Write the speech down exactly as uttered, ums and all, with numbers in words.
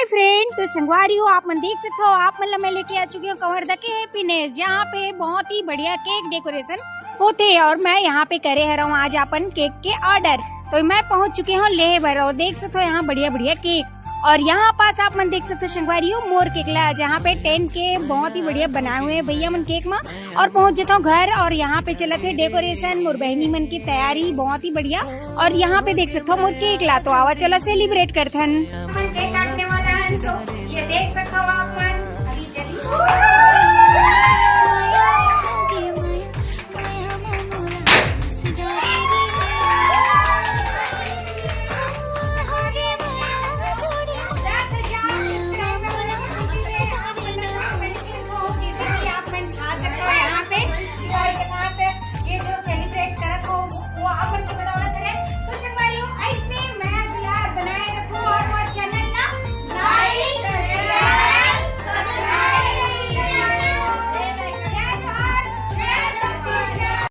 Friend, तो संगवारी हो, आप मन देख सकते हो, आप मन ला मैं लेके आ चुकी हूँ कंवरदा के हैप्पीनेस, जहाँ पे बहुत ही बढ़िया केक डेकोरेशन होथे और मैं यहाँ पे करे हरव आज अपन केक के ऑर्डर। तो मैं पहुँच चुकी हूँ लेहे बर और देख सकते हो यहाँ बढ़िया बढ़िया केक और यहाँ पास आप मन देख सकते हो संगवारी हो मोर केक ला, जहाँ पे टेन के बहुत ही बढ़िया बनाए हुए हैं भैया मन केक मा। और पहुँच जाता हूँ घर और यहाँ पे चलत हे डेकोरेशन, मोर बहनी मन की तैयारी बहुत ही बढ़िया। और यहाँ पे देख सकते हो मोर केक ला, तो आवा चला सेलिब्रेट करथन। हमन केक काटने वाला है, तो ये देख सकते हो